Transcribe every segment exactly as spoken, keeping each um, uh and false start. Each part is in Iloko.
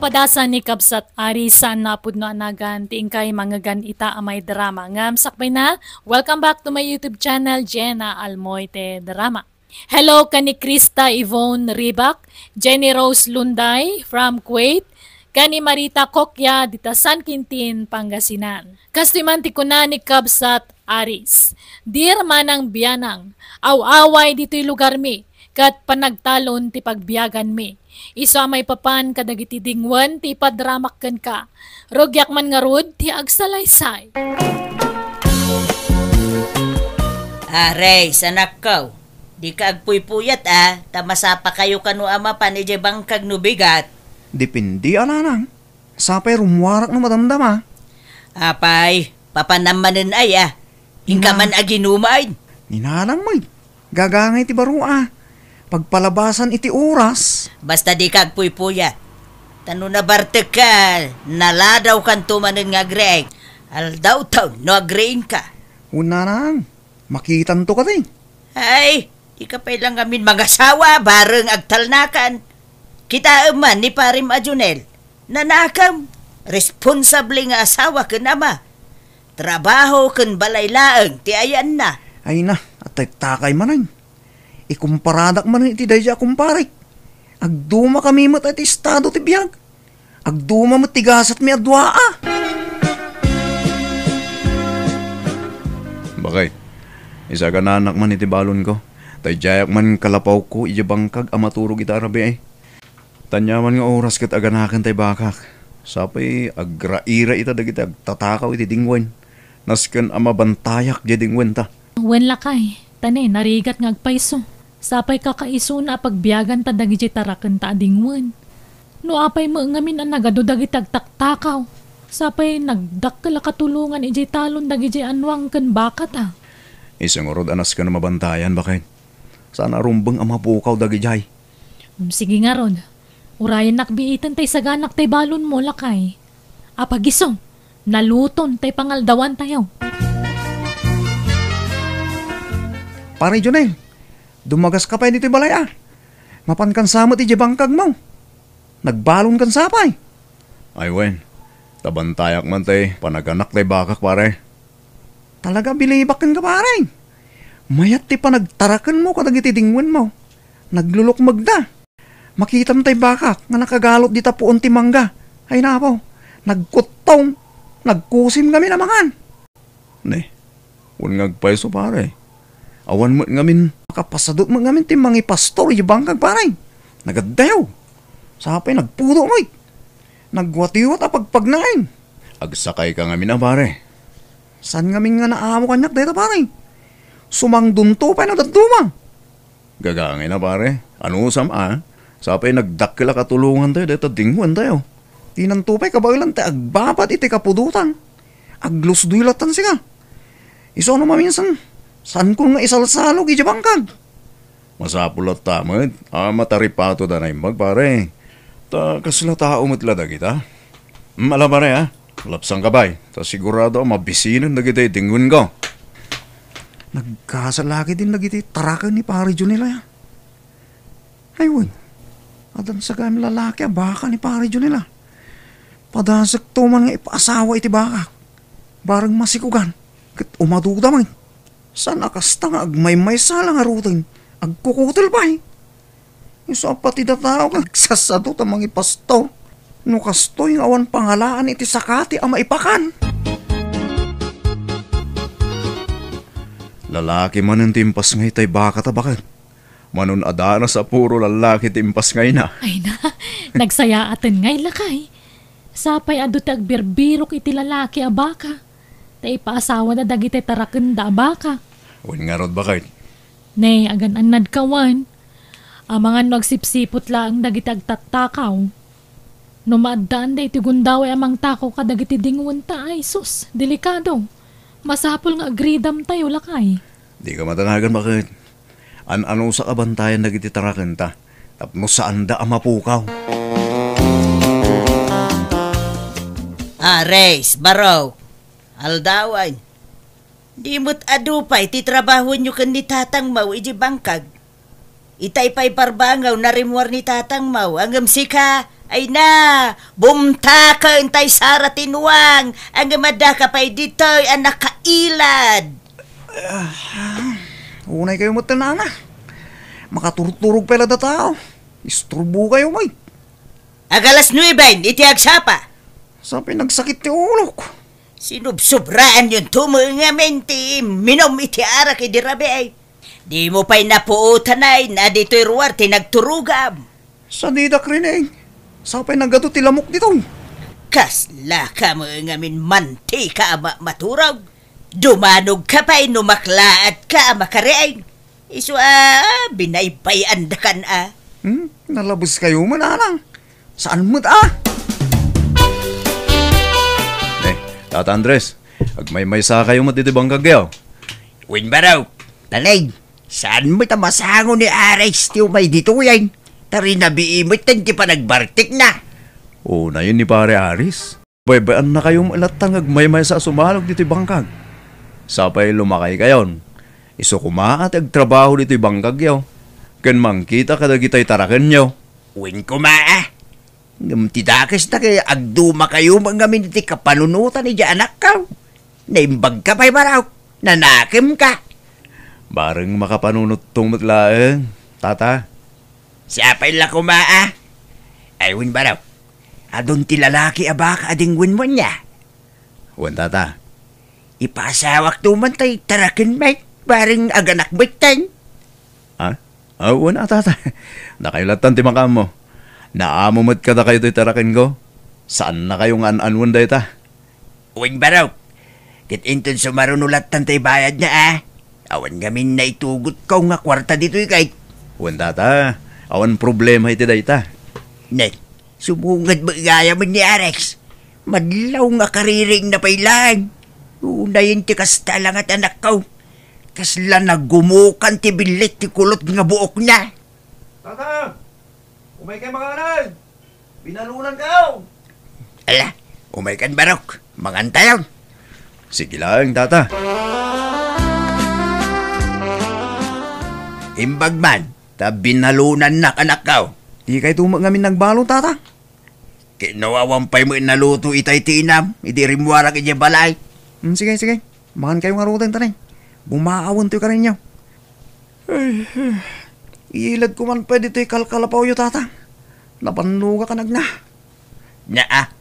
Kadasa ni Kabsat Ari, saan nga pudno a nagan ti inkay mangngegan ita a maidrama. Ngem sakbayna, welcome back to my YouTube channel, Jenna Almoite Drama. Hello ken ni Krista Yvonne Ribak, Jenny Rose Lunday from Kuwait, ken ni Marita Kokya dita San Quintin, Pangasinan. Kastoy man ti kuna ni Kabsat Aris, "Dear Manang Bianang, aw-away ditoy lugarmi, ket panagtalon ti pagbiaganmi. Isu a maipapan kadagiti dingwen ti ipadramak kenka. Rugiak man ngarud ti agsalaysay." Aray, sanakkaw, dika agpuypuyat a, ta masapakayo kano a mapan idiay bangkag no bigat. Depende a, nanang. Sapay rummuarak no madamdama. Apay, papanam manen aya. Inka Ina. man aginuman. Ni nanang met, gagangay ti baro a. Pagpalabasan iti oras. Basta dika agpuypuyat. Ta no nabartekka, naladawkanto manen nga agriing. Aldawtaw no agriingka. Wen, nanang, makitanto kadi. Ay, dika pay la ngamin mangasawa, bareng agtalnakan. Kitaem man ni Parem a Jonel. Nanakam, responsable nga asawa ken ama. Trabaho ken balay laeng ti ayanna. Ay na, atay takay manen. Ikumparadak manen iti daydiay a kumparek. Agdumakami met iti estado ti biag. Agduma met ti gasatmi a dua a. Bakay, isagananak man iti balonko. Daydiayak man kalapawko iti bangkag a maturog ita a rabii. Aniaman nga oras ket aganaken tay bakak. Sapay agraira ita dagiti agtatakaw iti dingwen. Nasken a mabantayak diay dingwenta. Wen lakay, ta ne, narigat nga agpayso. Sapay kakaisuna a pagbiaganta dagidiay tarakenta a dingwen. No apay met ngamin a nagadu dagiti agtaktakaw, sapay nagdakkel a katulongan idiay talon dagidiay anuang ken bakata. Isu ngarud a nasken a mabantayan, baket. Saan a rumbeng a mapukaw dagidiay. Mm, sige ngarud. Urayennak biiten tay saganak tay balonmo, lakay. Apagiso, naluton tay pangaldawantayo. Pare Jonel, dumagaska pay ditoy balay a. Mapankansa met idiay bangkagmo. Nagbalonkansa pay. Ay wen, ta bantayak man tay panaganak tay bakak, pare. Talaga, bilibak kenka, pare. Mayat ti panagtarakenmo kadagiti dingwenmo. Naglulukmegda. Makitam tay bakak nga nakagalot dita puon ti mangga. Ay napo, nagkuttong. Nagkusim ngamin a mangan. Ne, wen nga agpayso, pare. Awan met ngamin makapasadut met ngamin ti mangipastor idiay bangkag, pare. Nagaddayo. Sapay nagpudo met. Nagwatiwat a pagpagnaen. Agsakayka ngamin a, pare. Saan ngamin nga naamo kaniak dayta, pare? Sumangdonto pay no dadduma. Gagangayna, pare. Anusam a, sapay nagdakkel a katulongantayo dayta dingwentayo. Dinanto pay kabaelan ti agbabad iti kapudotan. Aglusdoy lattan sika. Isu no maminsan, saankon nga isalsalog idiay bangkag. Masapul latta met a mataripatoda naimbag, pare. Ta kasla tao met la dagita. Mm, ala, pare, a. Lapsangka pay, ta sigurado a mabisinen dagiti dingwenko. Nagkasala ketdin dagiti taraken ni Pare Jonel aya. Ay wen, addan sagana lalaki a baka ni Pare Jonel a. Padasekto man nga ipaasawa iti bakak. Bareng masikugan, ket umaduda met. Saan a kasta nga agmaymaysa la ngaruden, agkukutel pay. Isu a pati dataw nga agsasado ta mangipastor. No kastoy nga awan pangalaan iti sakati a maipakan. Lalaki manen ti impasngay tay baka ta baket. Manon a danas a puro lalaki ti impasngayna. Ay na, nagsayaaten ngay lakay. Sapay adu ti agbirbirok iti lalaki a baka. Ta ipaasawada dagiti tarakenda a baka. Wen ngarud, baket. Ne, agan-annadka wen. Amangan no agsipsiput laeng dagiti agtattakaw. No maaddaanda iti gundaway a mangtakaw kadagiti dingwenta, ay sus, delikado. Masapul nga agridamtayo, lakay. Dika matanagan, baket. An-anusak a bantayan dagiti tarakenta tapno saanda a mapukaw. Ares, baro, aldawan. Di met adu pay ti trabahoenyo ken ni tatangmo idiay bangkag. Itay pay barbangaw narimmuar ni tatangmo, ngem sika, Ay na, bumtaken tay sara ti nuang, ngem addaka pay ditoy a nakailad. Ah, unay kayo met, nana. Makaturturog pay la dataw. Isturbo kayo, may. Agalas nueben iti agsapa. Sapay nagsakit ti ulok. Sinubsubraan yon tumo ngamin ti minum iti arak idi rabii. Dimo pay napuotanay na ditoy ruar ti nagturogam. Sadidak rin, eh. Sapay nagadu ti lamok ditoy. Kasla ka mo ngamin mantika a ma-, maturog. Dumanog ka pay no maklaat ka a makariing. Isu a binaybay-andakan a. Hmm? Nalabes kayo man, anang. Saan met a? Eh, Tata Andres, agmaymaysa kayo met ditoy bangkagyo. Wen, Barok, talay, saan met a masango ni Ares ti umay ditoyen? Ta rinabii met ti panagbartekna. Unayen ni Pare Ares. Baybay-annakayo met latta nga agmaymaysa a sumalog ditoy bangkag. Sapay lumakaykayon. Isu koma a ti agtrabaho ditoy bangkagyo, ken mangkita kadagitay tarakenyo. Wen koma a. Ngem ti dakes ta ket agdumakayo met ngamin iti kapanunotan idiay anakko. Naimbagka pay, Barok. Nanakemka. Bareng makapanunotto met laeng, Tata. Sapay la koma a. Ay, wen, Barok. Adun ti lalaki a baka a dingwen mo ania? Wen, Tata. Ipasawakto man tay taraken met, bareng aganak met ten. Ha? Ah, wen a, Tata. Dakayo lattan ti makaammo. Naamo met kadakayo toy tarakenko. Saannakayo nga an-anuen dayta. Wen, Barok. Ket inton sumaruno lattan tay bayadna a. Awan ngamin naitugotko nga kuarta ditoy ket. Wen, Tata. Awan problema iti dayta. Ne, sumunged met gayam ni Ares. Madlaw nga kaririingna pay laeng. Unayen ti kasta la nga ti anakko. Kasla nagumukan ti billit ti kulot nga buokna. Tata! Umaykayo mangan! Binalonankayo! Ala, umaykan, Barok. Mangantayon. Sige laeng, Tata. Imbag man, ta binalonannak, anakko. Dikayto met ngamin nagbalon, Tata. Ket no awan pay met naluto itay ti inam, idi rimmuarak idiay balay. Hmm, sige, sige. Mangankayo ngaruden, ta ne, bumaawentoy kadakayo. Ay, ay. Iladko man pay ditoy kalkalapawyo, Tata. Nabannogak a nagna. Naa.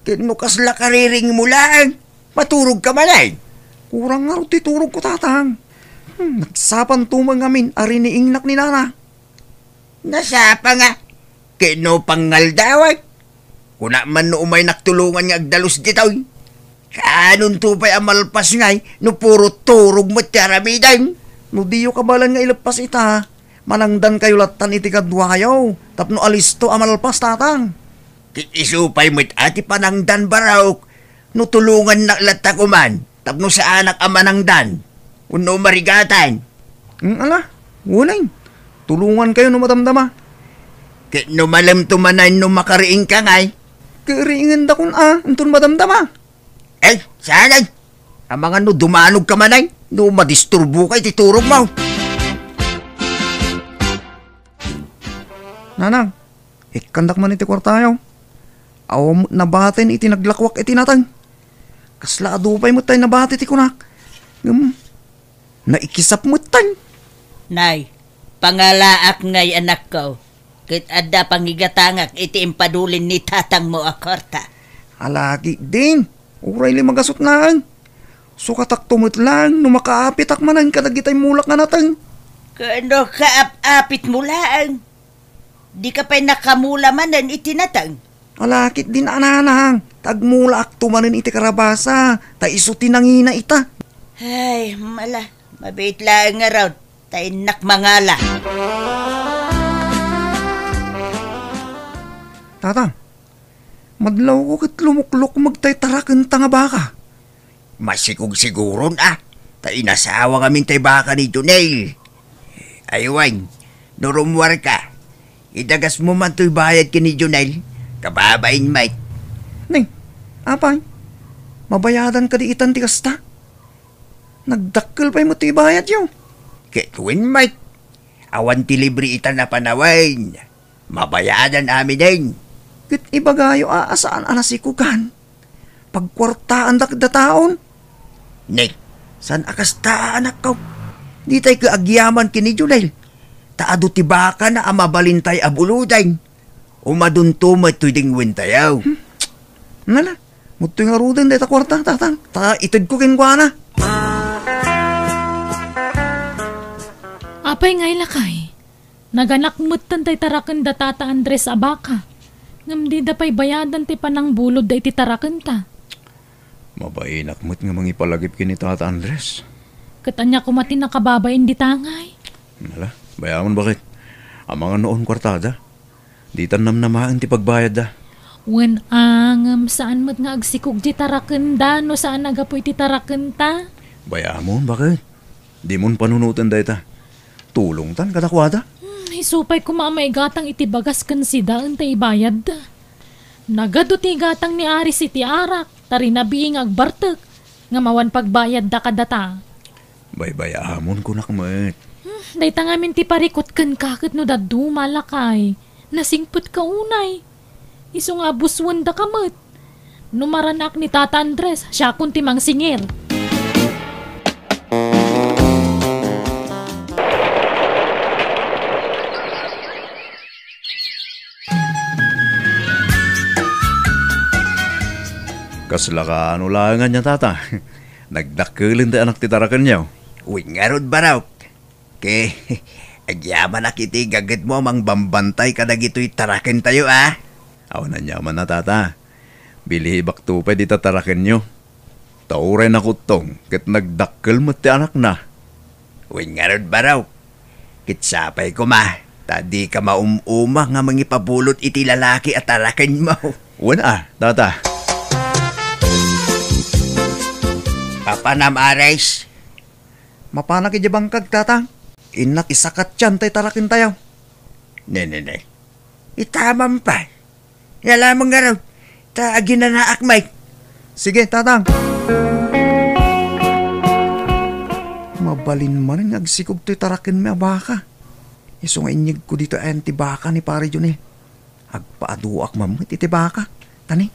Ket no kasla kaririingmo laeng, maturogka manen. Kurang ngarud ti turogko, Tatang. Hmm, nagsapanto met ngamin a riniingnak ni Nana. Nasapa nga, ket no pangngaldawan, kunak man no umaynak tulongan nga agdalus ditoy. Kaanonto pay a malpas ngay no puro turog met ti aramiden? No diyo kabaelan nga ileppas ita, manangdankayo lattan iti kaduayo tapno alisto a malpas, Tatang. Ket isu pay met a ti panangdan, Barok, no tulongannak latta koman tapno saanak a manangdan wenno marigatan. Mm, ala, unayen. Tulongankayo no madamdama. Ket no malemto manen no makariingka ngay? Ket riingenda kon a, inton madamdama. Ay, saan ay? Amangan no dumanogka manen no madisturboka iti turogmo. Nanang, ikkandak man iti kuartayo. Awan met nabatin iti naglakuak iti nateng. Kasla adu pay met tay nabati ti kunak. Ngem, naikisap met tay. Nay, pangalaak ngay, anakko, ket adda pangigatangak iti impadulin ni tatangmo a kuarta. Ala ketdin, uray la magasut laeng. Sukatakto met laeng no makaapitak manen kadagitay mulak nga nateng. Ket no kaap-apitmo laeng, dika pay nakamula manen iti nateng. Ala ketdin a nanang, ta agmulaakto manen iti karabasa, ta isu ti nangina ita. Ay, mala, mabiit laeng ngarud, ta innak mangala. Tata, madlawko ket lumuklok met tay tarakenta nga baka. Masikog siguron a, ta inasawa ngamin tay baka ni Jonel. Ay wen, no rummuarka, idagasmo man toy bayad ken ni Jonel, kababain met. Ne, apay, mabayadan kadi itan ti kasta? Nagdakkel pay met ti ibayadyo. Ket wen met, awan ti libre itan a panawen. Mabayadan aminen. Ket ibagayo a, a saan a nasikugan. Pagkuartaanda ket dataon. Ne, saan a kasta, anakko? Ditay ket agyaman ken ni Jonel. Ta adu ti bakana a mabalintay a buluden. Umadunto met toy dingwentayo. Hmm. Nala, mudtoy ngaruden dayta kuarta, tatang. Ta itedko kenkuana. Apay ngay, lakay? Naganak metten tay tarakenda Tata Andres a baka. Ngem dida pay bayadan ti panangbulodda iti tarakenta. Mabainak met nga mangipalagip ken ni Tata Andres. Ket ania koma ti nakababain dita ngay? Nala, bayamon, baket. Amangan no awan kuartada. Ditan namnamaen ti pagbayadda. Wen a, ngem saan met nga agsikog ti tarakenda no saan a gapu iti tarakenta. Bayamon, baket. Dimon panunoten dayta. Tulongtan kadakuada. Hmm, isu pay koma a maigatang iti bagas ken sidaen ta ibayadda. Nagadu ti igatang ni Aris iti arak, ta rinabii nga agbartek, ngem awan pagbayadda kadata. Baybayamon, kunak met. Hmm, dayta ngamin ti parikut kenka ket no dadduma, lakay. Nasingpetka unay. Isu nga abuswendaka met. No maranak ni Tata Andres, siakon ti mangsingir. Kasla kaano laeng ania, Tata? Nagdakkelen ti anak ti tarakenyo. Wen ngarud, barok. Ket agyamanak iti gagetmo a mangbambantay kadagitoy tarakentayo, a? Awan aniamanna, Tata. Bilibakto pay dita tarakenyo. Ta uray nakuttong ket nagdakkel met ti anakna. Wen ngarud, barok. Ket sapay koma, ta dika maum-uma nga mangipabulod iti lalaki a tarakenmo. Wen a, Tata. Apanam, Aris? Mapanak idiay bangkag, Tatang. Innak isakatyan tay tarakentayo. Ne, ne, ne. Itamam pay. Yalaman ngarud, ta aginanaak met. Sige, Tatang. Mabalin manen nga agsikog toy tarakenmi a baka. Isu nga inyegko ditoy ayan ti baka ni Pare Jonel. Agpaaduak man met iti baka. Ta ne,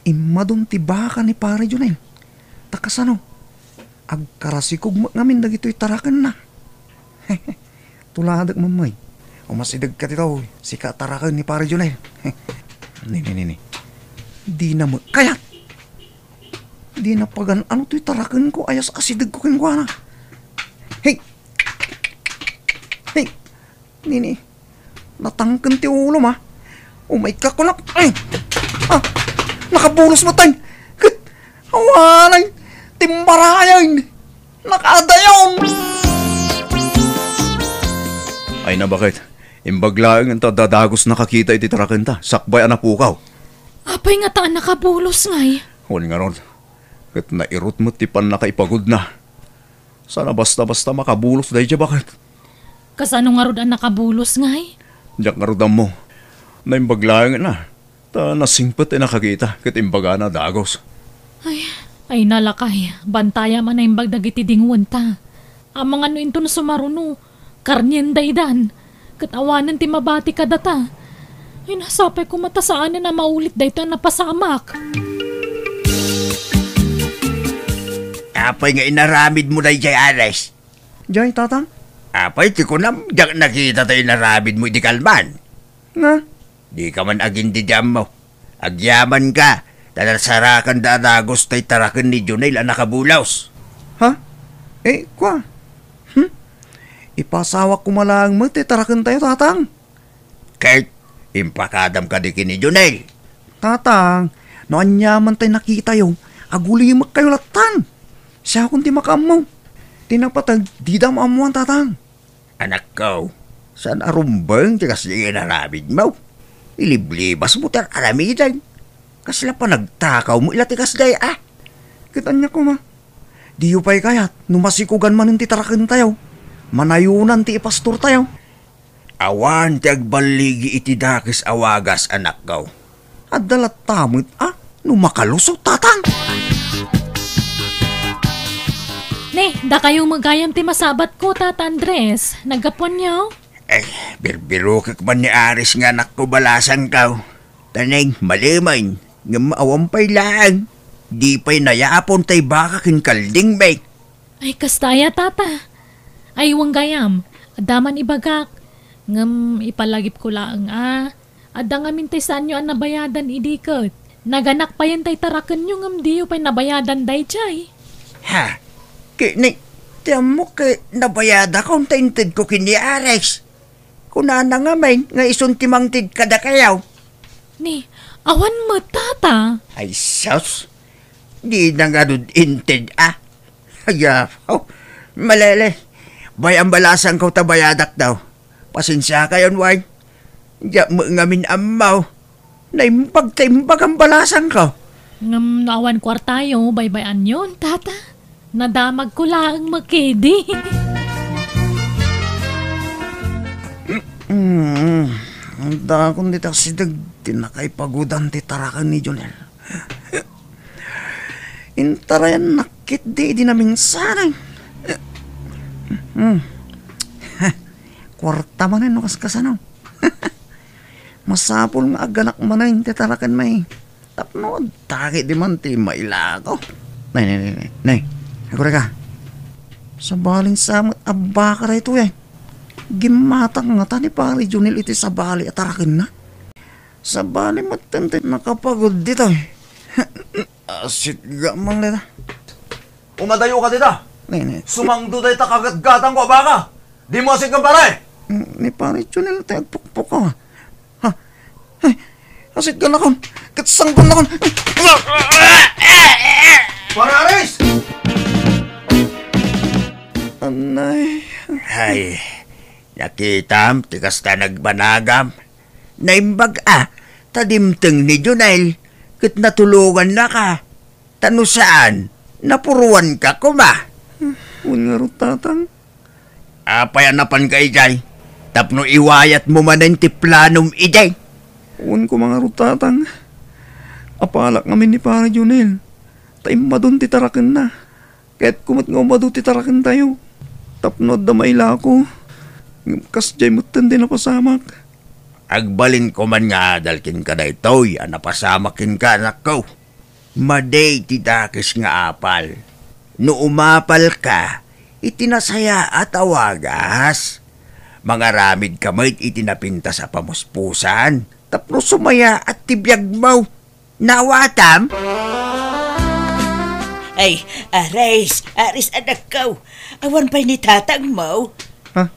immadun ti baka ni Pare Jonel. Ta kasano? Agkarasikog met ngamin dagitoy tarakenna. Tuladek man met. Umasidegka ditoy, sika taraken ni Pare Jonel. Ni, ni, ni, ni. Dina met kayat. Dina pagan-ano toy tarakenko, ayas asidegko kenkuana. Hey! Hey! Nini, natangken ti ulom, a. Umayka, kunak. Ay! Ah! Nakabulos met tay. Ket, awanen, timbarayen. Nakaadayon. Ay, nabaket. Imbag laeng ta dadagos nakakita iti tarakenta, sakbay a napukaw. Apay ngata a nakabulos ngay? Wen ngarud. Ket nairut met ti pannakaipagudna. Saan a basta-basta makabulos daydiay baket. Kasano ngarud a nakabulos ngay? Diak ngarud ammo. Naimbag laeng na. Ta nasingpet ti nakakita ket imbagana a dagos. Ay, ay, nalakay. Bantayam a naimbag dagiti dingwenta. Amangan no inton sumaruno, karnien daydan. Ket awanen ti mabati kadata. Ay, nasapay koma ta saanen a maulit daytoy a napasamak. Apay nga inaramidmo daydiay, Ares? Jay, Tatang? Apay ti kunam, diak nakita ta inaramidmo idi kalman? Nga? Dika man agindidammo. Agyamanka, ta nasarakanda a dagos tay taraken ni Jonel a nakabulos. Ha? Eh, kua? Hmm? Ipasawak koma laeng met ti tarakentayo, Tatang. Ket, impakadam kadi ken ni Jonel. Tatang, no aniaman tay nakitayo, agulimekkayo lattan. Siakon ti makaammo. Ti napateg, dida maammoan, Tatang. Anakko, saan a rumbeng ti kasdiay nga inaramidmo? Iliblibasmo ti ar-aramidem. Kasla panagtakawmo ila ti kasdiay, a? Ket ania koma? Diyo pay kayat no masikogan manen ti tarakentayo? Manayonan ti ipastortayo. Awan ti agballigi iti dakes a wagas, anakko. Adda latta met, a, no makalusot, Tatang. Ne, dakayo met gayam ti masabatko, Tata Andres. Naggapuanyo? Eh, birbirokek man ni Aris nga anakko, balasangko. Taneng, malemen, ngem awan pay laeng. Di pay nayapon tay baka ken kaldingmi. Ay, kasta aya, tata? Ay, wen gayam, adda man ibagak. Ngem ipalagipko laeng a, adda ngamin tay saanyo a nabayadan idi ket naganak payen tay tarakenyo ngem diyo pay nabayadan daydiay. Ha? Ket ni, ti ammok ket nabayadakon ta intedko ken ni Ares. Kunana ngamin nga isun ti mangted kadakayo. Ni, awan met, tata. Ay, sus. Di na ngarud inted, a. Aya, oh, malele. Bay-am balasangko ta bayadak daw. Pasensiakayon, wen. Diak met ngamin ammo. Naimbag ta imbag ang balasangko. Ngem no awan kuartayo, baybay-anyon, tata. Nadamagko laeng met kedi. Mm, ang dakon dita sideg ti nakaipagudan ti taraken ni Jonel. Intarayan nakit di, di naminsanan. Hmm. Kuarta manen no kaskasano. Masapul nga aganak manen ti taraken may. Tapno adda ketdi man ti mailako. Nay, nay, nay, nay. Nay, agurayka. Sabalin sa met a baka daytoy, ay. Gimmatak ngata ni Pare Junel iti sabali a tarakenna. Sabali met ti nakapagud ditoy. Asitga man dita. Umadayoka dita. Nay, nay. Sumangdo dayta kagatgatangko a baka. Dimo asitgan, pare. Mm, ni Pare Junel ti agpukpukaw. Ha? Ay, asitgannakon. Ket sangdonnakon. Pare Aris! Anay. Ay, nakitam ti kasta nagbanagam. Naimbag a, ta dimteng ni Junel, ket natulongannaka. Ta no saan, napuruanka koma. Wen ngarud, Tatang. Apay a napanka idiay? Tapno iwayatmo manen ti planom idiay. Wen koma ngarud, Tatang. Apalak ngamin ni Pare Junel. Ta immadun ti tarakenna. Kayatko met nga umadu ti tarakentayo. Tapno adda mailako. Ngem kasdiay metten ti napasamak. Agbalinko man nga adal kenka daytoy a napasamak kenka, anakko. Madi ti dakes nga apal. No umapalka iti nasayaat a wagas, mangaramidka met iti napintas a pamuspusan tapno sumayaat ti biagmo. Naawatam? Ay, Aris, Aris, anakko. Awan pay ni tatangmo? Ha?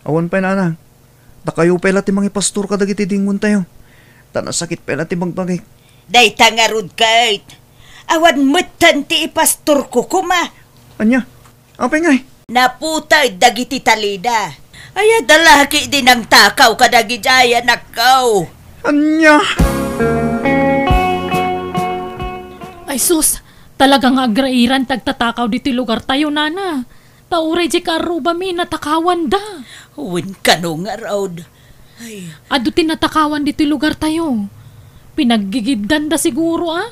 Awan pay, nana. Dakayo pay la ti mangipastor kadagiti dingwentayo. Ta nasakit pay la ti bagbagik. Dayta ngarud ket. Awan metten ti ipastorko koma. Ania? Apay ngay? Naputay dagiti talida. Ay, adda la ketdi nangtakaw kadagiti anakko. Ania? Ay sus, talaga nga agrairan ti agtatakaw ditoy lugartayo, nana. Ta uray diay kaarrubami, natakawanda. Wen kano ngarud. Ay. Adu ti natakawan ditoy lugartayo. Pinaggigiddanda siguro, a?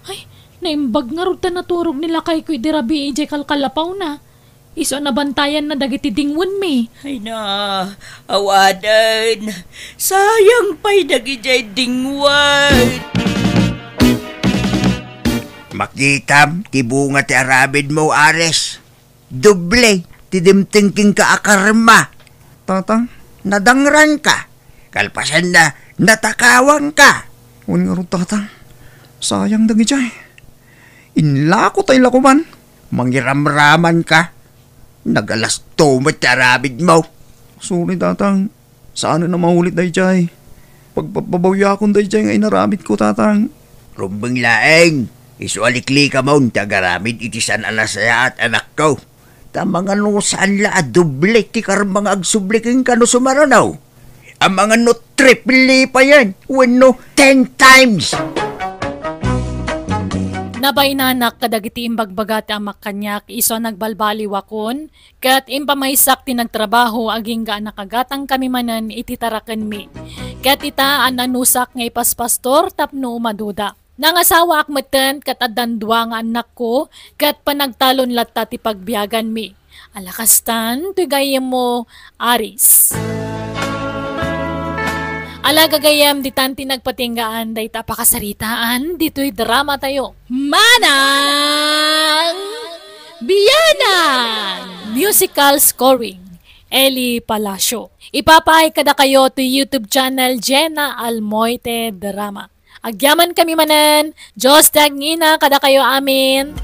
Ay, naimbag ngarud ta naturog ni lakayko idi rabii idiay kalkalapawna. Isu a nabantayanna dagiti dingwenmi. Ay na, awanen. Sayang pay dagidiay dingwen. Makitam ti bunga ti aramidmo, Ares. Doble ti dimteng kenka a karma. Tatang? Nadangranka. Kalpasanna, natakawanka. Wen ngarud, Tatang. Sayang dagidiay. Inlako ta inlako man. Mangiramramanka. Nagalasto met ti aramidmo. Sorry, Tatang. Saanen a maulit daydiay. Pagpabbabawiakon daydiay nga inaramidko, Tatang. Rumbeng laeng, isu a liklikamon ti agaramid iti saan a nasayaat, anakko. Ta mangano saan la a doble ti karma nga agsubli kenka no sumaruno? Amangan no triple payen, wenno ten times. Nabainanak kadagiti imbagbaga ti amak kaniak isu a nagbalbaliwakon, ket impamaysak ti nagtrabaho agingga a nakagatangkami manen iti tarakenmi. Ket ita, an-anusak nga ipaspastor tapno umaduda. Nangasawaak metten ket addan dua nga annakko, ket panagtalon latta ti pagbiaganmi. Ala kastan, toy gayyemmo, Aris. Ala gagayyem ditan ti nagpatinggaan dayta a pakasaritaan ditoy drama tayo. Manang Biyanan! Musical scoring, Eli Palacio. Ipapaay kadakayo ti YouTube channel Jenna Almoite Drama. Agyamankami manen, Dios ti agngina kadakayo amin.